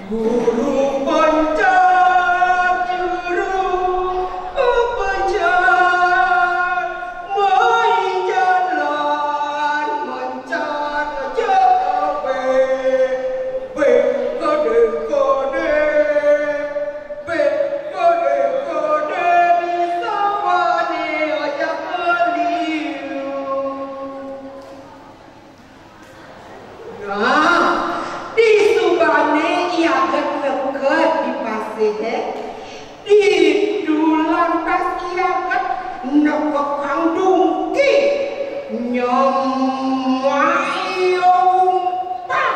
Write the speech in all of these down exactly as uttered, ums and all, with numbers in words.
Guru pencak, juru pencak, mai jalan mencak jebek, bek kode-kode, bek kode-kode di sawane ojak beliau. Nah, di subane Ki Aget neked di pasih, eh. Ditu lantas Ki Aget nekekang dungki nyemai umpan.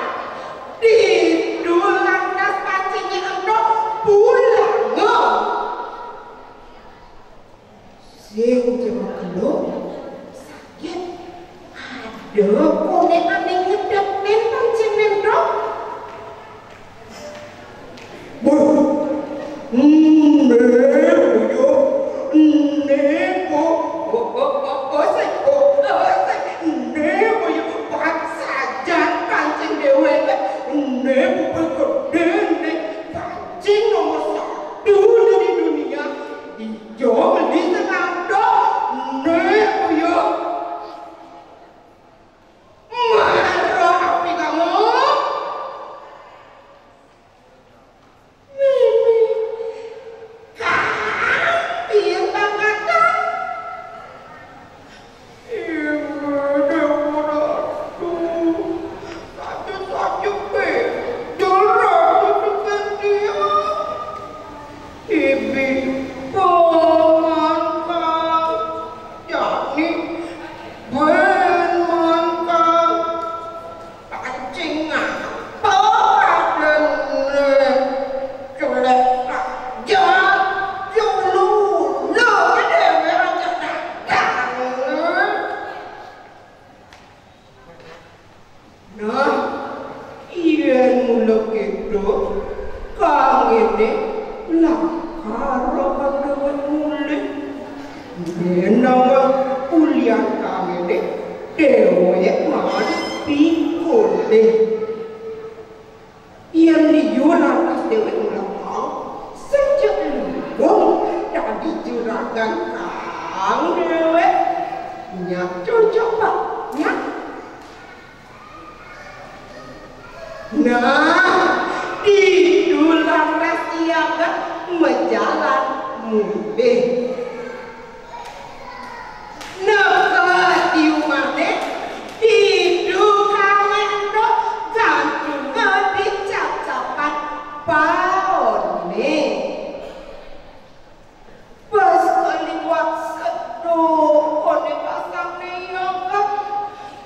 Ditu lantas pancing ento pulang. Sing jero kelo, saget. Ada koné ané ngedep nén pancing nén dok. Wah, ené boyo, ené bo, bo, bo, bo, bo, sing, bo, bo, sing, ené boyo, wah, sajan pancing déwék, ené bubur gedé, ené pancing nomor satu dari dunia. Ijo meni sing ngantuk, ené boyo. Maro api kamu. Mimi. Kang, piye pangkatan? Ibu Dewa Ratu. Sakit-sakit, Pi. Jelas itu kan dia. Ibi pemangkang. Yakni ben mangkang. Pancing ngapa adene? Jelek saja, julu, lu dhewe aja datang. Nah, yen mula keto, kang ngene, lah karo dhewe mulih. Menawa kuliah kang ngene, dheweke malah pikune. Yen liyu lantas dheweke mlebet, sejak luwung dadi juragan kang dhewe. Nyak cocok, Pak, nyak. Nah, ditu lantas Ki Ageng majalan mulih. Neked di umahne, ditu kang ento gantunge di cap-capan paone. Pas kaliwat sedo, kone pasangne Ki Ageng,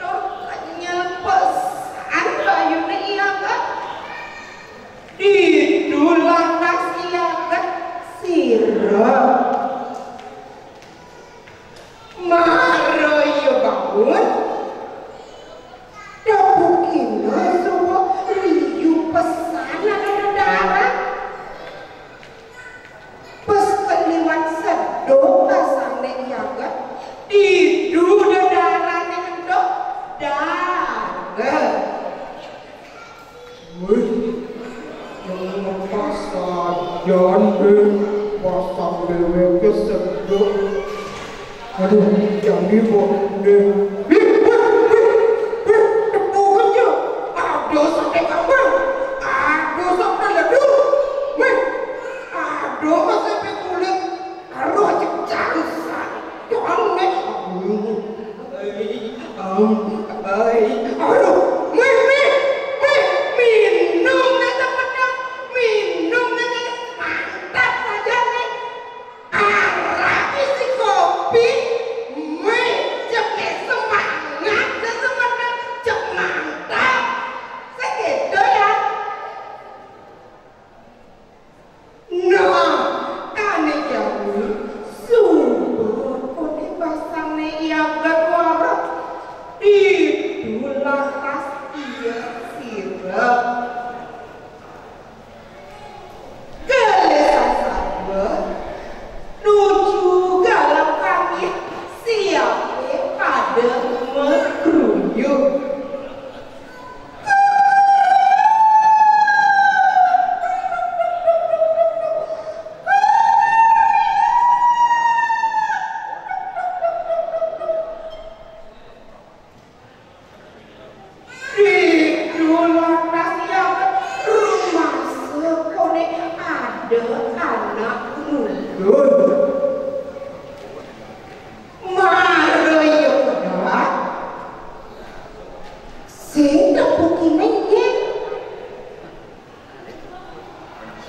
tur kenyel pesan rayune Ki Ageng. Ditu lantas Ki Ageng sirep. Mara iya bangun, tepukina suba liyu pesan ana dedaran. Pas kaliwat sedo pasangne Ki Ageng, ditu dedarane ento danger. Wih, jangan pasajan, Beb. Pasang dheweke sedo. Aduh, jani kok, Beb. Beb, Beb, Beb, Beb, tepuk aja. Aduh, sampai kapan? Aduh, sampai leduh. Wih, aduh, masih sampai kulit. Aduh, cek cangsan. Jangan, Beb. Aduh. Em, ai, aduh, meh, meh, meh, minum nang tepedang, minum nang mantap saja, meh. Arang isi kopi, meh, jeke semak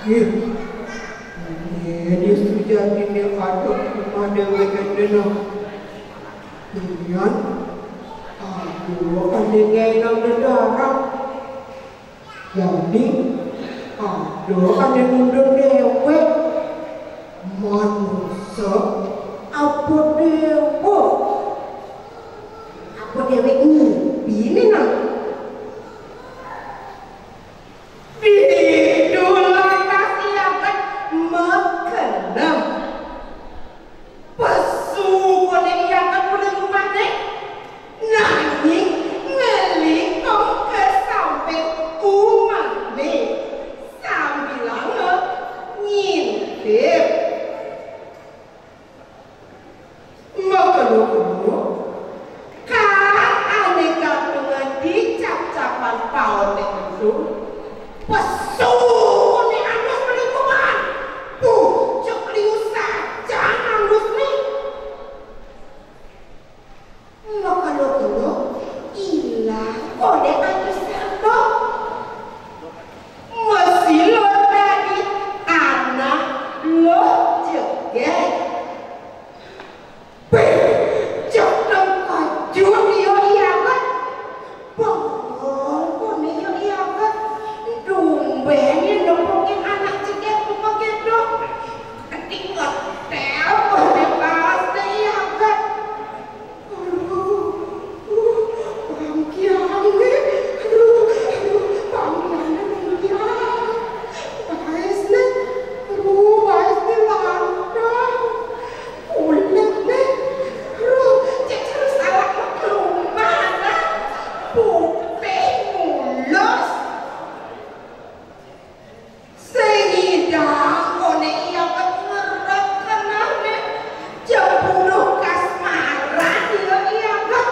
Ih, ini sujatiné ada uma déwék éné nah. Inian, aduh, ada ngelang darah. Jadi, ada ada mundur déwék. Manusa apa déwa? Apa déwék ngipi né nah? Ditu lantas I Agat makenem. Pesu koné I Agat ulih umahné, nanging ngelingkong ka samping umahné sambilanga ngintip. Makelo-kelo, kang ané gantungan di capcapan paoné ento, pesu koné alus lingkungan. Pucuk liu sajan alusné. Makelo-kelo, ilang koné alusné ento. Masilut dadi anak luh jegég. Béh, cek tengkejut ia I Agat. Bengong koné ia I Agat. Tumbén ia nepukin anak jegég buka kéto. Keting ngetél koné baasné I Agat. Aduh, uh, bangkiang deh. Aduh, aduh, bangkiang deh, bangkiang. Baisné, aduh, baisné lantang. Kulitné, aduh, cécér salak maklumana. Putih mulus. Sing nyidang koné I Agat ngerep kenehné, jembunuh kasmaran ia I Agat.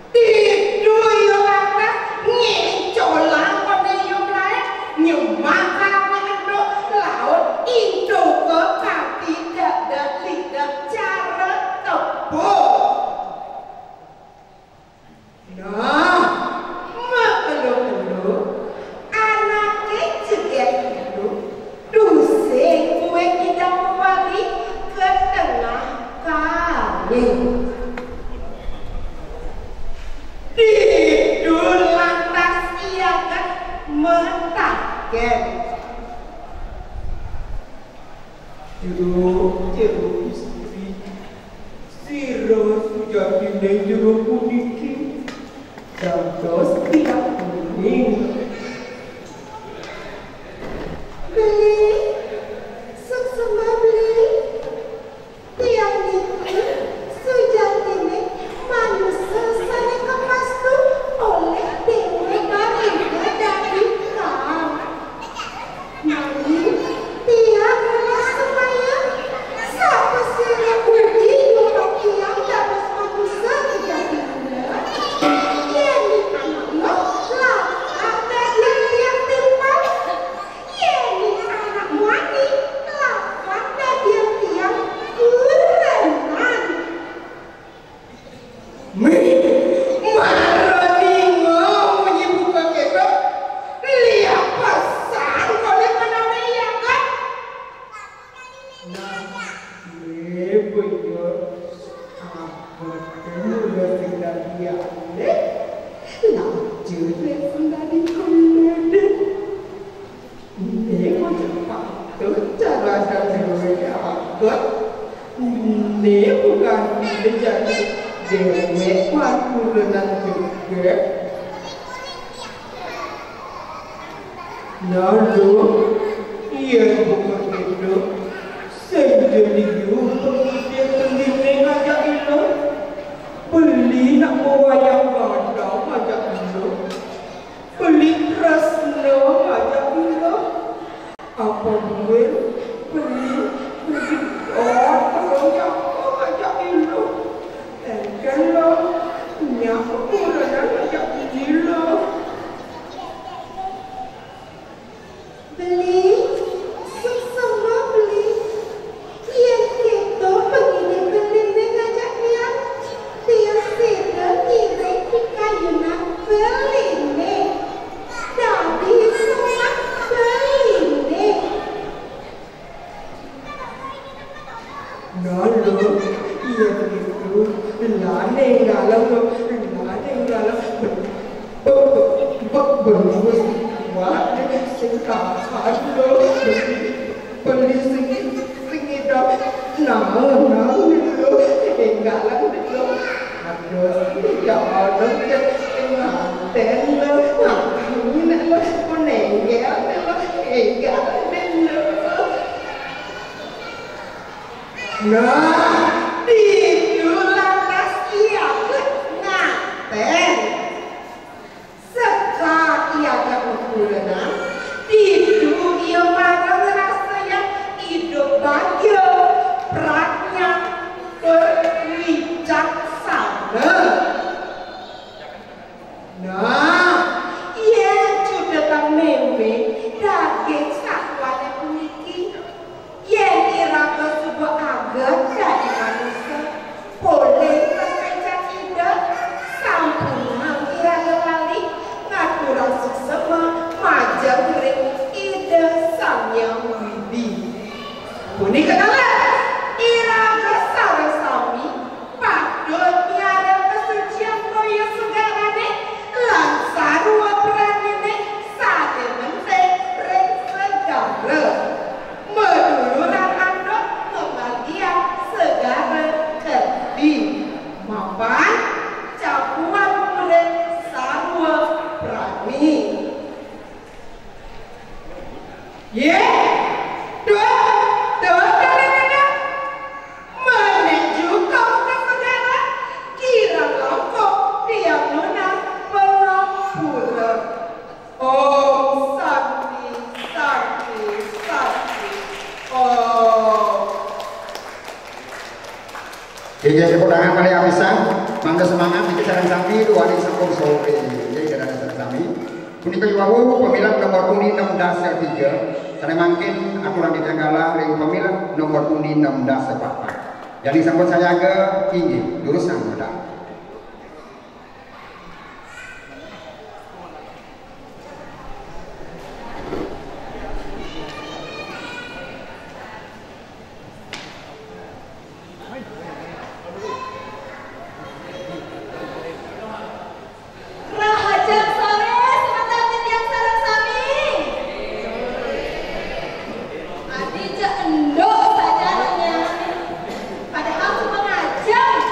Ditu ia lantas ngéncolang koné ia mlaé, nyemak ka ento laut, intuka kanti dada lidak cara tebus. Nah, makelo-kelo, anaké jegég ento tusing buin nyidang mawali ka tengah kalih. Ditu lantas I Agat matakén. Jero, jero istri, sira sujatiné jero puniki dados tiang uning. Beli, suksma Beli, tiang niki sujatiné manusa sané kapastu olih Déwa Bathara dadi kang. Nanging tiang ngelah semaya, sapasira ugi nyumpek tiang dados manusa sujatiné? Yén anak luh, lakar dadiang tiang timpal. Yén anak muani, lakar dadiang tiang kurenan. Mih, mara ninga munyi buka kéto, liak pesan koné manahné I Agat. Nah, mih, bener. Agat mula sing dadi alih, lajur sing dadi keledek. Né kocak patut cara adat déwék Agat. Né bukan déwék jani déwék wan kurenan jegég. Nah, Luh, yén bukan kéto, sing jani pengidih beliné ngajak Iluh. Beli nak mawayang gadang ngajak Iluh. Beli tresna ngajak Iluh. Apa buin beli, beli dot telung jangka ngajak Iluh. Éngkén Luh, nyak kurenan ngajak Iluh. Beli, suksma Beli. Yén kéto pengidih beliné ngajak tiang, tiang sida ngiring pikayunan beliné. Dadi sowan beliné. Aduh, beli sing, sing idam. Nah, nah, dulu. Enggalan dulu. Aduh, ya Allah, ya penganten lo. Ini lo, menengel lo. Enggalan dulu. Nah, ditu lantas ia nganten. Seka ia kukulenan, ditu ia mara ngrasayang idup bagya, pradnya, tur wicaksana. Nah, yén cutetang mémé daging sakuané puniki, yén iraga suba aget dadi manusa, polih kaséjan Ida, sampunang iraga lali ngaturang suksema majeng ring Ida Sang Hyang Widhi. Punika taler, iraga sareng sami patut miara kasucian toya segarané lan sarwa praniné sané menteng ring segara. Maduluran antuk ngamargiang segara kerti mapan capuan urip sarwa prani. Yé, duh, duh, duh, duh, duh. Menuju ka segara, kirang langkung tiang nunas pangampura. Om Santi, Santi, Santi. Om. Inggih, tepuk tangan malih apisan. Mangda semangat niki sareng sami, duaning sampun sore. Inggih, sareng sami. Punika yuwawu pamilet nomor undi enam dasa tiga, sané mangkin aturang titiang galah ring pamilet nomor undi enam dasa papat. Yéning sampun sayaga, inggih, durusang medal. Rahajeng sore, semeton titiang sareng sami. Adi cek enduk saja nanya. Padahal cuma ngajeng.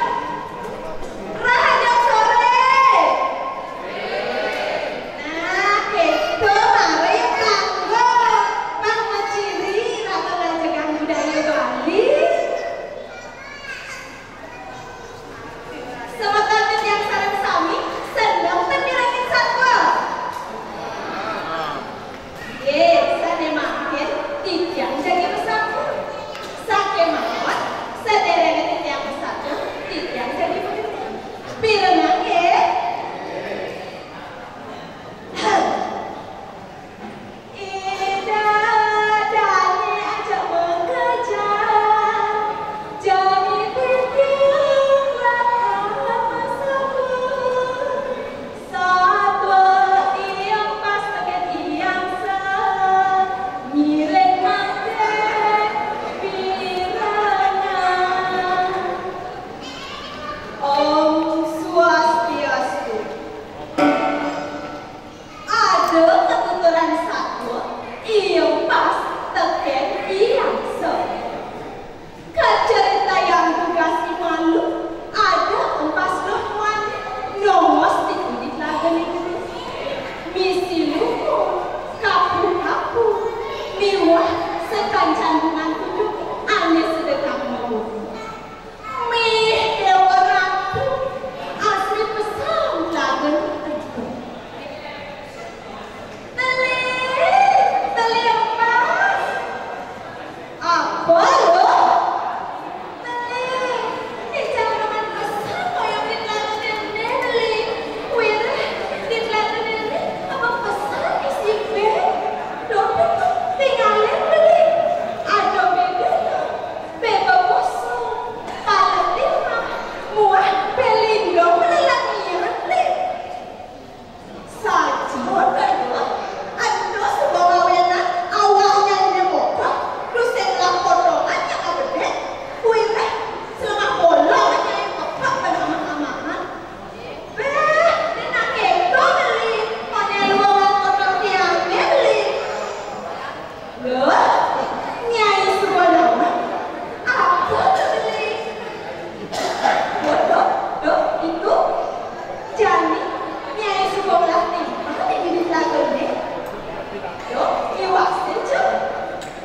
Yo, iwak sejuk.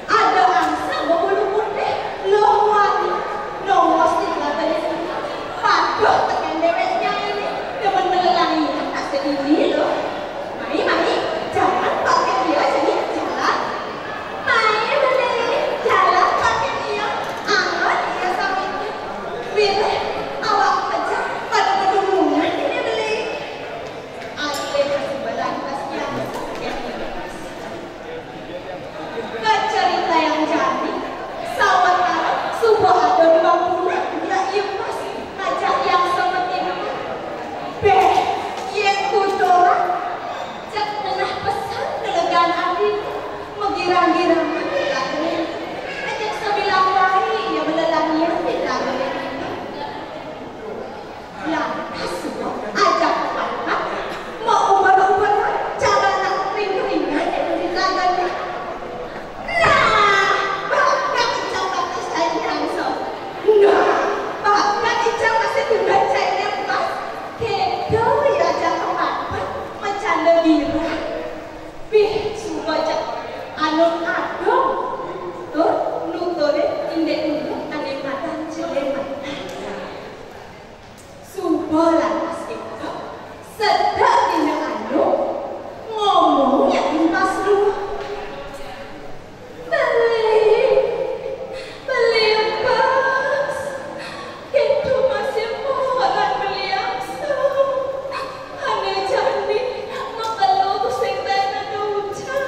Ada angsa bebulu putih, loh wani, nongos di mata di sini. Paduh, tekén déwék nyai ini, demen melelangi, tak sedini loh. Mai, mai, jalan pakai dia jadi jalan. Mai, beli, jalan pakai dia, angon dia sambil. Pilih, awak pejah, pada pegunungan ini beli. Alih sebelah yang Kacarita yang jani, sawetara suba ada duang bulan, ya ieu pas ngajak yang seperti itu. Béh, yén kudoran, cék ngenah pesan kelegaan ati, megirang-girang ati. Ajak sabilang waé, ya belelangian di lagu ini. Lantas suba ajak pepatah, mauber-uberan, cara anak ring-ringan di lagan. Nah, bakat icang bakat cai nyangso. Nah, bakat icang masih tunda cai pas. Kéto ya ajak pepatah, macanda girang. Bih, suba cék anu adong. Tur nuturin indék unduk ané madan jelémah. Suba lantas kéto, sedek dina anu, ngomong ya impas luh. Beli, beli empas, kéto masih moran beli angsa. Ané jani, makelo tusing taén ada ujan.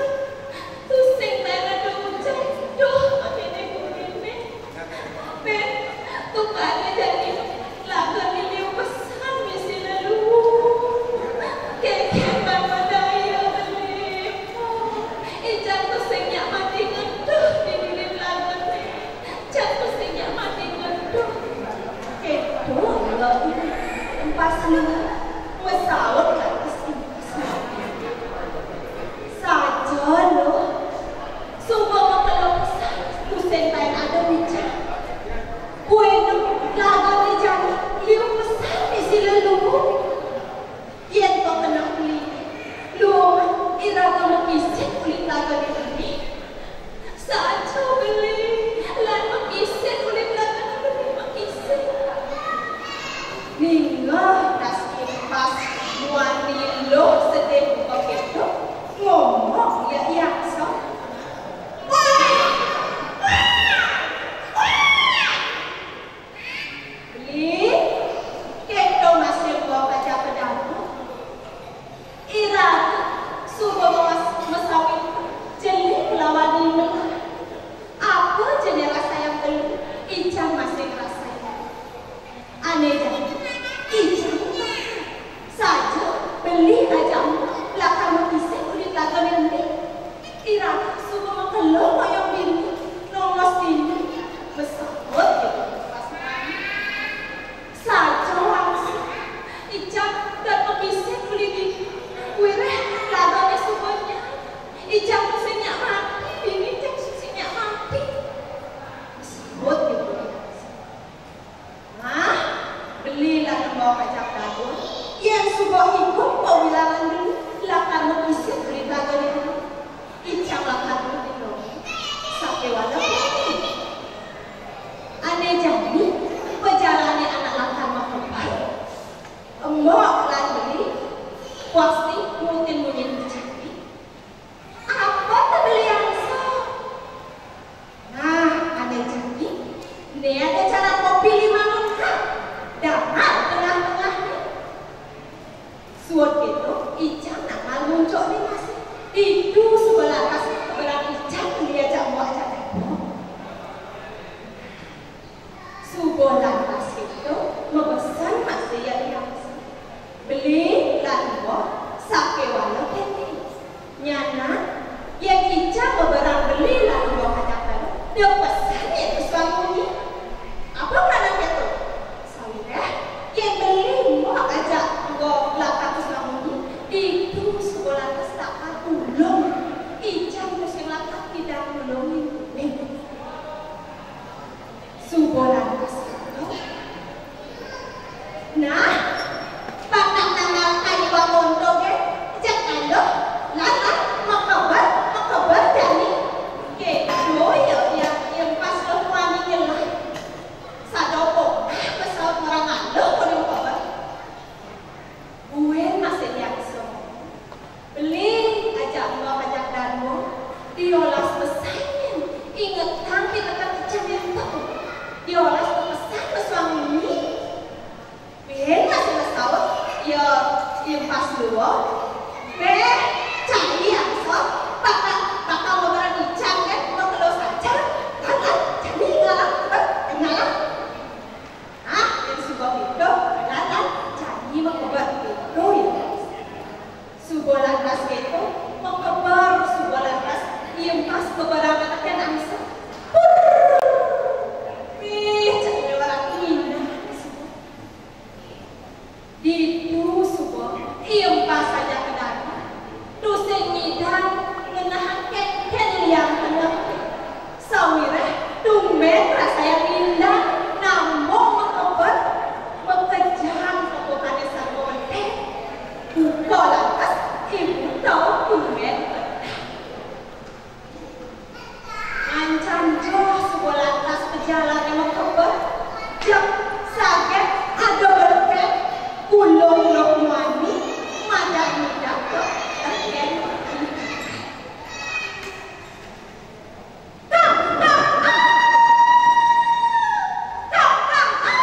Tusing taén ada ujan, duh, akéné kuwiné. Bén, tukané jani laga liu pesan misi lelu. Kékén ban madaya beli. Icang tusing nyak mati ngenduh di diri lagané. Icang tusing nyak mati ngenduh. Kéto, lagi empas lelu. Masaut lantas impas lelu. Saja, loh. Suba makelo pesan, tusing taén ada ujan. Kuéna lagané jani liu pesan misi lelu. Yén to keneh uli, luungan iraga makisid uli lagané jani. Saja beli, lan makisid uli lagané jani makisid. Ningeh das impas muani luh sedih buka kéto, ngomong ya I Angsa. Beli, kéto masih buah kaca pedaguk. Iraga suba mawas masawit jelé nglawan melah. Apa jené rasa yang beli, icang masih ngrasayang. Ané jani, icang saja beli ajak lakar makisid uli lagané enti. Iraga suba makelo ngoyong dini, nongos dini, masaut kéto pas mani. Saja langsung, icang tan makisid uli dini, wiréh lagané suba nyai. Icang tusing nyak mati, dini icang tusing nyak mati. Masaut kéto. Nah, beli lan Embok Kaca Pedaguk, yén suba idup pawilangan dulu, lakar makisid uli lagané dulu. Icang lakar nurutin dongéng, sakéwala. Ané jani, pajalané anak lakar makeber. Embok lan beli, pasti nurutin munyin icang. Apa ta beli angsa? Nah, ané jani, né ada cara kopi lima mangkok. Dangar tengah-tengahné. Suud kéto, icang nangal muncukné masih. Ditu suba lantas keberan icang diajak Embok Kaca Pedaguk. Suba lantas kéto, mabesen masih ya I Angsa. Beli lan Embok, sakéwala kéné. Nyanan, yén icang beberan beli lan Embok Kaca Pedaguk, da pesan ya ka Suang Munyi. Apa maksudné to? Sawiréh, yén beli Embok ajak Embok lakar ka Suang Munyi, ditu suba lantas lakar ulung. Icang tusing lakar kidang ulung. Suba lantas kéto. Nah, bakat nangal kayu wangun to gén, jak aluh, lan, lan, makeber, Diolas pesan, ingetang pinekan ican ento. Diolas pesan pesuang ini. Bén masih masaut, ya, impas luo. Béh, cai angsot, bakal, bakal ngobrol ican kan, mau kelo saja. Kan, kan, cai ngalah, kan, ngalah. Ah, yang suba gitu, kan, kan, cai mau ngobrol gitu, ya. Suba lantas gitu, mau ngobrol, suba lantas, impas beberapa tekan angsot. Purr. Béh, cai orang ini. Ditu suba, impas saja ke dadi. Tusing nyidang ngenehang kénkén liang tengah. Sawiréh tumbén rasayang ngindang, nambung makebet, makejang kebukané sarwa wedén. Buka lantas, ibu tau tumbén petang. Ancan joh suba lantas pejalané makebet, jeg saget ada berkét, ulung-ulung muani, madan-madan ka tekén. Kang, kang, ah! Kang, kang, ah!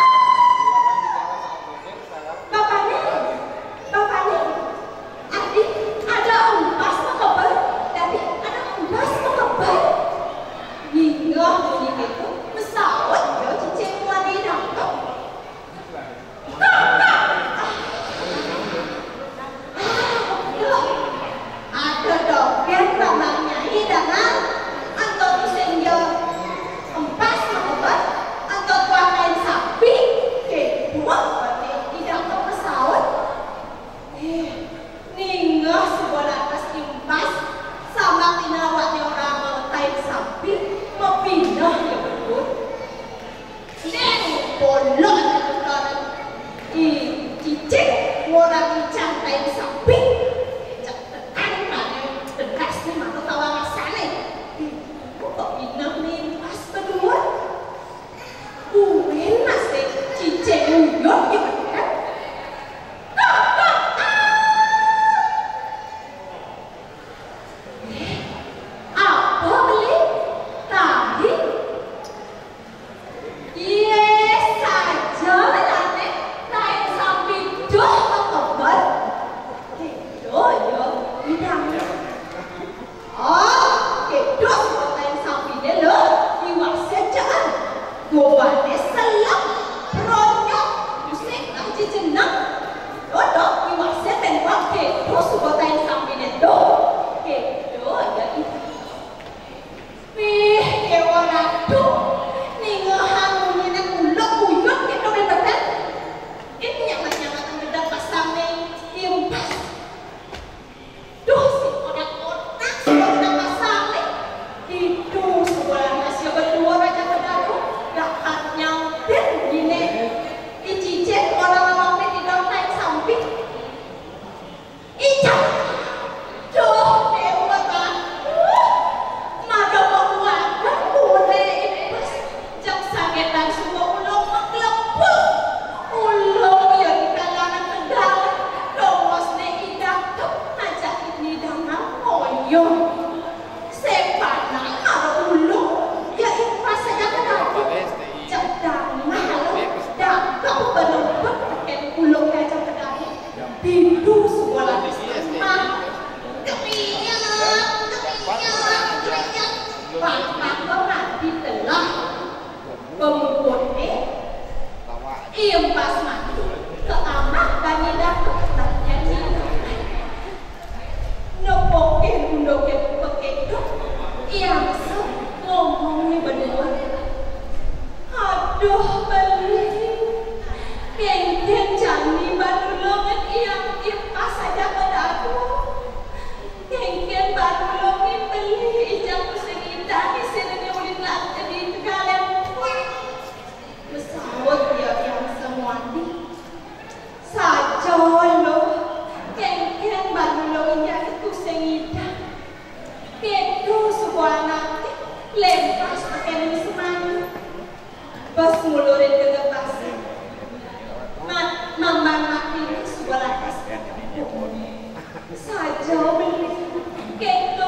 Bapané, bapané, adi ada empas makeber, dadi ada empas makeber. Ningeh munyi kéto, masaut ia cicing muani dangdut. Kang, kang, ah, ah, loh. Ada dogén Rama Nyai dangan, anto tusing ia empas makeber, anto tuah kain sapi, kéto berarti dangdut masaut. Eh, ningeh suba lantas impas, sambat dina awakné orang kain sapi, mapineh ia bedua. Neng, bolon ento. Ih, cicing, orang ican kain sapi. Cek tekan pané, tegas né mata tawa rasané. Ih, kok pineh né impas bedua? Buin masih cicing uyut gitu kan? Kok, kok, ah! Eh, apa beli? Tahi? Iye saja, berarti kain sapi duh makeber. Kéto ya, idang. Oh, kéto suba kain sapiné lho, iwak sejaan. Gobané selem, ronyok, musik lah jejeneng. Dodok iwak sejaan, kéto suba kain sapiné duh. Kéto ya, idang. Wih, Déwa Ratu, ningehang munyiné uluk uyut kéto bén petang. Ih, nyamat-nyamatan gedang pasangné impas. Duh, si kodak-kodak, si kodak pasangné. Ditu suba lantas ia bedua raja kedadu, dahat nyaut munyiné. I cicing orang awakné di dalam kain sapi. Ica. Duh, Déwa Ratu. Mada makuatir kurené impas. Jeg sagétan suba ulung maglempung. Ulung ia di kalangan tegal. Dongosné I Datu ngajak nyidang ngoyong. Sepanan mara ulung ia impas saja kedadu. Jeg dangah lo, dagep benebet tekén ulung ia saja kedadu. Ditu suba lantas lemah. Kemiyang, kemiyang, kemiyang. Pantang mati telah. Pemukutné, impas mati, ka amah bani datu, banian ningeh. Nepukin unduké pakéto, iangsa ngomong né benua. Aduh, beli. Kénkén jani ban ulung iang impas saja kedadu. Kénkén ban ulung beli, ijang tusing idang isiné ulin lati di tegalé. Masaut ia iangsa muani. Saja lo, kénkén ban ulung ia tusing idang. Kéto suba anaké lempas tekén semana. Bes ngulurin ka gerbasé. Ma-, mamban matiné suba lantas. Saja beli. Kéto